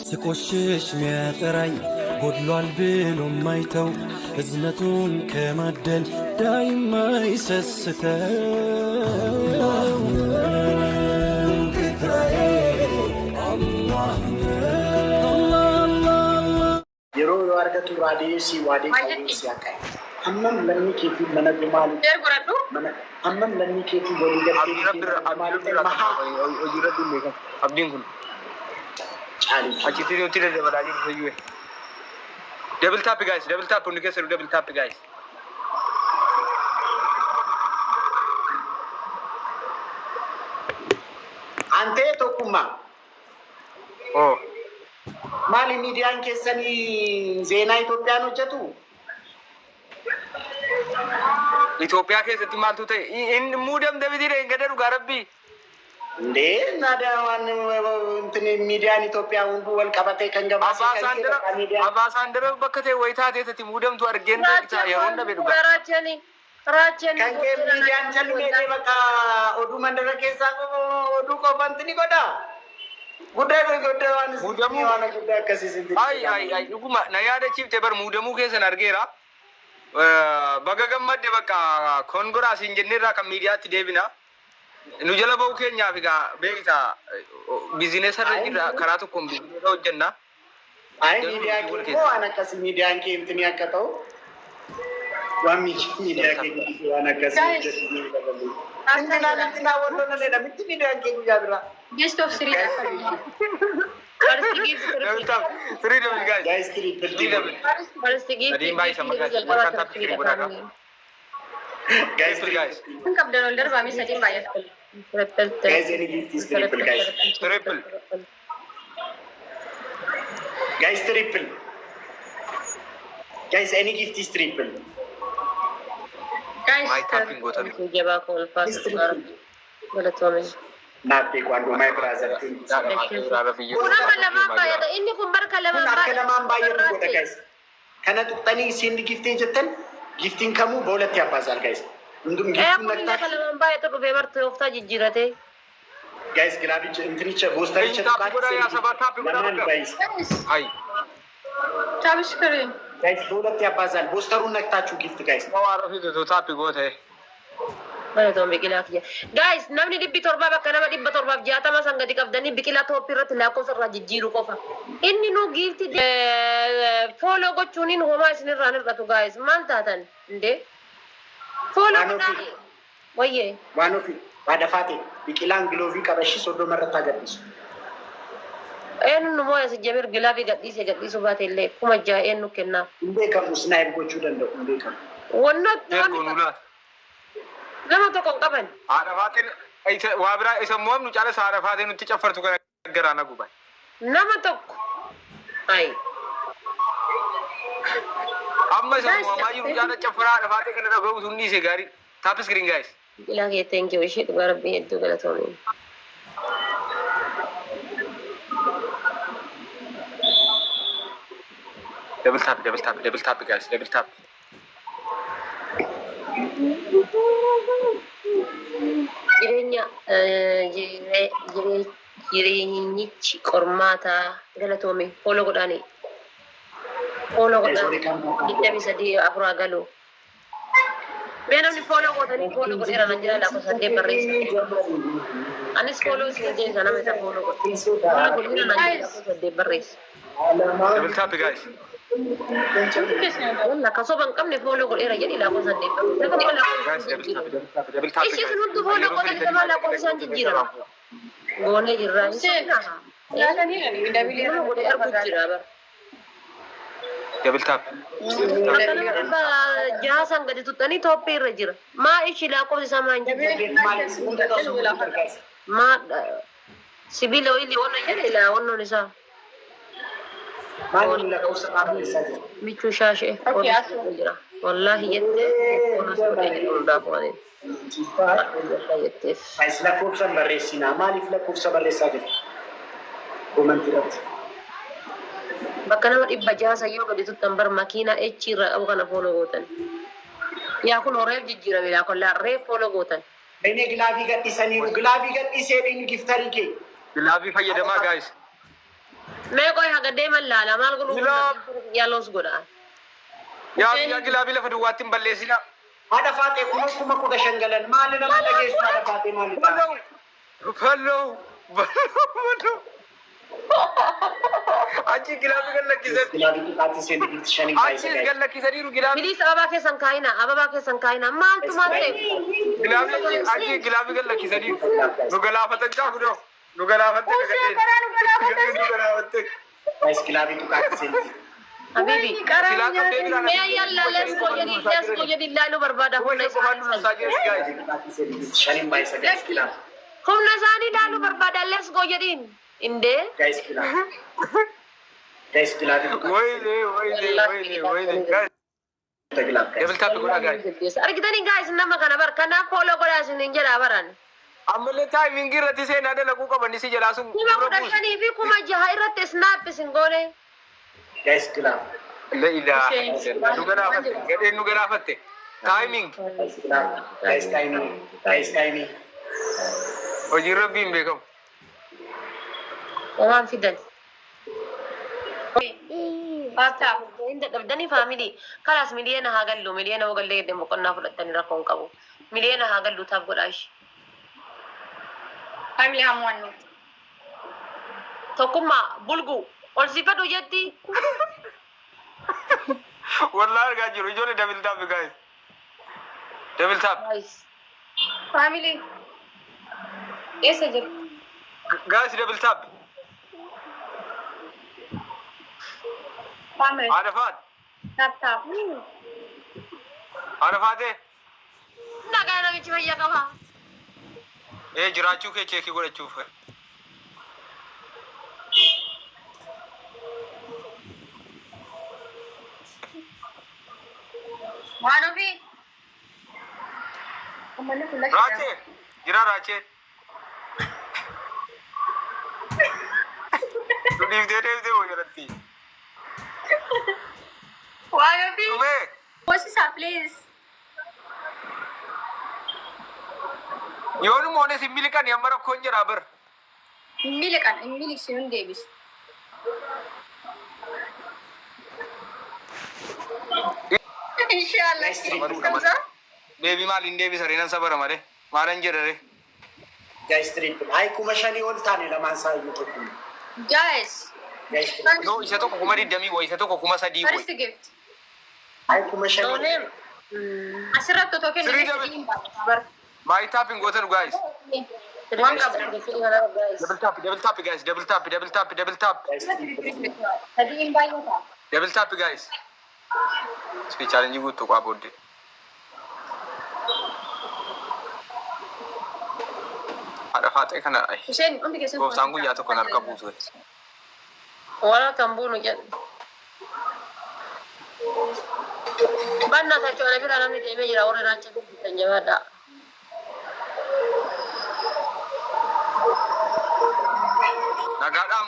ስቆሽሽ ሚያጠራኝ ጎድሏል ብሎ ማይተው እዝነቱን ከማደል ዳይማ ይሰስተው Yeroo yoo argatu raadiyeesii waadee Maal qabeessi jetti? akka hammam lammii keetii mana gumaali Jeer godhadhu. mana hammam lammii keetii walii galtee Abdiin keetii rabbi mana abdiin gumaali rabbi irraa mahaa qaba. Hojii rabbi hin beekamu. Abdiin kun caalii achitti nutti daddabalaa jiru fayyuu. Double tap guys, double tap hundi keessanuu double tap guys. Antee tokkummaa Oh. maali miidiyaan keessanii zeenaa Itoophiyaan hojjetu? Itoophiyaa keessatti maaltu ta'e? Inni muudamte miti hin gada dhugaa rabbii. እንዴ እና ዋን እንትን miidiyaan Itoophiyaa hunduu wal qabatee kan gabaasee kan Abbaa kee miidiyaan Ambaasaandara bakka ta'e wayii taatee tati muudamtu argeen beektaa yeroon dhabe dhugaa. Raachani. Raachani. kan kee miidiyaan callumeetee bakka oduu mandara keessaa oduu qofanti ni godha. Guddaa guddaa waan Muudamuu. waan guddaa akkasii sinti. Ay ay ay dhuguma na yaadachiifte bar muudamuu keessan argeera. Baga gammadde bakka kongoraas hin jenneerraa kan miidiyaatti deebina. Nu jala ba'uu keenyaaf egaa beektaa biizinesa irra jirra karaa tokkoon biizinesa hojjenna. Ay miidiyaa kee immoo waan akkasii miidiyaan kee intini akka ta'u waan miidiyaa kee guddisuu waan akkasii Guys. hojjetu ni dabalu. Intinaan intinaa wal lola miti miidiyaan kee guyyaa biraa. Best of three. First gift. Double tap, three double guys. Guys triple Three double. First gift. Sadiin baay'isa maqaa isaa. Warqaan taappii firii godhaa qaba. Guys Triple guys. Kan qabdan ol darbaa mi sadiin baay'ata. Guys any gift is triple guys. Triple. Guys triple. Guys any gift is triple. Guys. My tapping gootame. Jabaa koo ulfaatu dhugaa. Galatoome. Naaffee kwandoo my brother. Thank you so much. Kun amma lamaan baay'ata. Inni kun barka Kun lamaan akka lamaan baay'atu godha baay'ata. guys. Kana tuqxanii isin giftee jettan giftiin kamuu በሁለት ያባዛል guys. Hundum Ee giftuun kun inni akka naktaa lamaan baay'atu dhufee bartu yooftaa jijjiirate. guys gilaabicha intinicha boostaricha Taappii godhaa yaa sabaa taappii godhaa lamaan bakka. baay'is. Ay. Taabishkirin. Guys በሁለት ያባዛል። ቦስተሩን ነክታችሁ gift guys. Waa rafiitu taappii goote. Galatoon biqilaa kiyya. Guys, namni 700 bakka nama 760 san gadi qabdanii biqilaa tooppii irratti lakkoofsa irraa jijjiiru qofa. Inni nu giifti follow gochuuniin homaa isinirraa hin hir'atu guys. Maal taatan? Indee? Follow Waan ofii. godhaani. Wayyee. Waan ofii baadafaate biqilaan giloovii qabashii 30 irratti agarsiisu. Eenyu nu mooya si jamir gilaafii gadhiisee gadhiisuu baate illee 6,000 eenyu kennaaf. Hin beekamu snipe gochuu danda'u hin beekamu. Wanna Ergoo nu laata. nama tokko hin qaban. Haadha faateen waa biraa isa mo'amnu caala haadha faateen nutti caffartu kana garaa na guban. Nama tokko. Ayi. Amma isa mo'amaa jiru caala caffaraa haadha faatee kana dhaga'u sun dhiise gaarii. Tap screen guys. Biqilaa kee thank you ishee dhugaa rabbii hedduu galatoomii. Double tap, double tap, double tap guys, double tap. Jireenya jireenyichi qormaataa galatoome follow godhaani. Follow godhaan 23 afuraa galu. Mee namni follow gootanii follow godheera nan jira lakkoofsa 8 barreessa. Anis follow isin jeessa nama isa follow godhe. Follow godheera nan jira lakkoofsa 8 barreessa. Double tap guys. Walla ka soba hin qabne follow godheera jedhi lakkoofsa 8 barreessa. Nama Guys, lakkoofsa double tap, jijjiirama. double tap, double tap Ishii guys. sun hundi follow Yeroo godhanii sadii nama lakkoofsa isaan jijjiirama. Goonee jirraa hin sobnaa. Nama godhee arguu jira bara. Double tap. Akka nama 600 san gadi tuttanii tooppii irra jira. Maa ishii lakkoofsi isaa maa hin jijjiirama? Maa sibiila wayii wanna jedhe ilaa wannoon isaa. Maali lakkoofsa barreessaa jira? Michuu shaashee follow jira. Wallaahi jettee follow si godhee jedhu hundaaf waan jetteef. Guys lakkoofsa hin barreessinaa. Maaliif lakkoofsa barreessaa jirtu? Koomantii irratti. Bakka nama 600 san yoo gadi tuttan bar makiinaa echi irraa qabu kana follow gootan. Yaa kun reef jijjiirame laa kollaa reef follow gootan. Inni gilaavii gadhiisaniiru. Gilaavii gadhiisee inni giftarii kee. Gilaavii fayyadamaa guys. Mee qoy haga deeman laala maal godhuu Gilaab. yaalloos godha. Yaa biyya gilaabii lafa duwwaatti hin balleessina. Haadha Faaxee 15,000 galan maali nama dhageessu haadha Faaxee maali ta'a? Bal'oo! Bal'oo! Bal'oo! Achi gilaabii gad lakkisan. Gilaabii xiqqaatti seenti shaniin Achis baay'isa. gad lakkisaniiru gilaabii. Bilis ababaa keessan kaayina ababaa keessan kaayina maaltu maal ta'e? Gilaabii achi gilaabii gad lakkisaniiru. Nu galaafatan caafu nu galaafatte Usee karaa nu galaafatte. Nu galaafatte. Guys, gilaabii xiqqaatti seenti. Habibi. Silaa qabdee biraan Mee yalla let's go jedhi let's go jedhi laaluu barbaada Kuma humna shan qofaan nu isaanii. dhufsaa jiru guys. Gilaabii xiqqaatti seenti shaniin baay'isa guys gilaab. Humna isaanii laaluu barbaada let's go jedhiin. Indee. Guys gilaab. Guys gilaabii xiqqaatti Wayne wayne wayne wayne guys. seenti gilaab guys. Double tap godhaa guys. Argitanii guys nama kana bar kanaaf follow godhaa isiniin jedhaa baran. Ammallee timingii irratti seenaa dalaguu qaban si jalaa sun Kuma dura kudha buusu. shanii fi 6,000 irratti snap isin goone. Guys gilaab. La ilaha illallah. Nu galaafatte. Gadheen nu galaafatte. Timing. Guys gilaab. Guys timing. Guys timing. Hojiin rabbii hin beekamu. Waan fidan. Tap. Hin dadhabdanii family. Kalaas miliyoona haa gallu miliyoona hoo gallee jedhee boqonnaa fudhattanii rakkoo hin qabu. Miliyoona haa gallu taaf godhaa ishee. Family hamuwannu. Tokkummaa bulgu ol siifadhu jetti. Wallah argaa jiru ijoollee double tap guys. Double tap. Guys. Family. Eessa jiru? Guys double tap. Family. Haadha faat. Tap tap. Haadha faatee. Nagaa namichi fayyaa qaba. Ee jiraachuu kee checkii godhachuuf. Waan ofii. Uummanni kun lakkisa. Raachee. Jira raachee. Nu dhiiftee deemtee moo jalatti? Waan ofii. Dhumee. Hoosisaa please. Yoo nu moones hin miliqan amma rakkoon jira bar. Hin miliqan hin miliqsinu hin deebisu. Inshallah. Sabaruudha. Deebii maal hin deebisa nan sabara malee. Maalan jedhare. Guys triple. Ay 5,000 ol taane lamaan isaa iyyuu tokko. Guys. Guys triple. Yoo isa tokko 20,000 wayi isa tokko 3,000 wayi. First gift. Ay 5,000. Nooneem. Asirratti otoo Three kennite double. sadii hin baafata bar. My tapping gootan guys. Waan qabdu guys. Double tap, double tap guys, double tap, double tap, double tap. Guys triple. Sadii hin baay'ata. Double tap guys. Speed challenge guutuu qaa booddee. Haadha faaxee kana ay. Isheen hundi keessan Gooftaan guyyaa tokko harka buusu. Wala kan buunu jedhu. Bannaa tachuudha bira namni deemee jira warra raacha dubbisan jabaadha. Nagaadhaan.